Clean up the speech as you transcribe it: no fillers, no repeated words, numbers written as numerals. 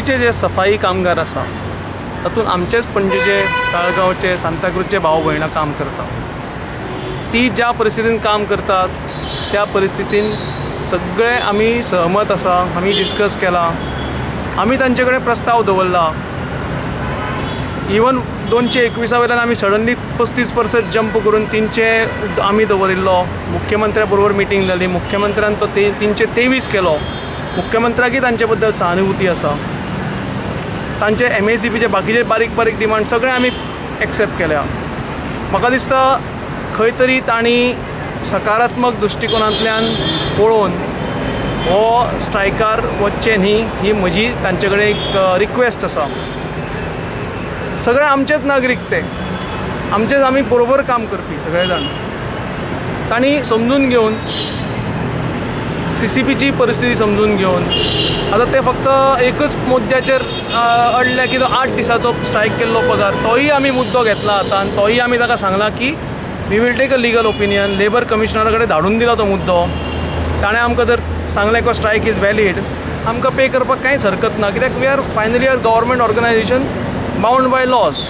पीचे जे सफाई कामगार आसा तातूंत आमचेच पणजेचे, ताळगांवचे, सांताक्रूजचे भाव भयणां काम करता. ती ज्या परिस्थितीन काम करतात त्या परिस्थितीन सगळे आमी सहमत आसा. आमी डिस्कस केला, आमी तांचे कडेन प्रस्ताव दवरला. इवन 221 वयल्यान आमी सडनली 35% जंप करून 300 आमी दवरिल्लो. मुख्यमंत्र्या बरोबर मिटींग जाली, मुख्यमंत्र्यान तो 323 केलो. मुख्यमंत्र्याकय तांचे बद्दल सहानुभूती आसा. तांचे MACPचे बाकीचे बारीक बारीक डिमांड सगळे आमी एक्सेप्ट केल्या. म्हाका दिसता खंय तरी तांणी सकारात्मक दृश्टिकोनांतल्यान पळोवन हो स्ट्रायकार वचचें न्ही ही म्हजी तांचे कडेन एक रिक्वेस्ट आसा. सगळे आमचेच नागरीक, ते आमचेच, आमी बरोबर काम करपी सगळे जाण. तांणी समजून घेवन CCPची परिस्थिती समजून घेवन आतां ते फक्त एकच मुद्द्याचेर अडले की तो 8 दिसाचो स्ट्रायक केल्लो पगार, तोय आमी मुद्दो घेतला आतां आनी तोय आमी ताका सांगला की we will take a legal opinion. Labour कमिशनरा कडेन धाडून दिला तो मुद्दो. ताणें आमकां जर सांगलें की स्ट्रायक is valid, आमकां पे करपाक कांयच हरकत ना, कित्याक we are finally are government organisation bound by laws.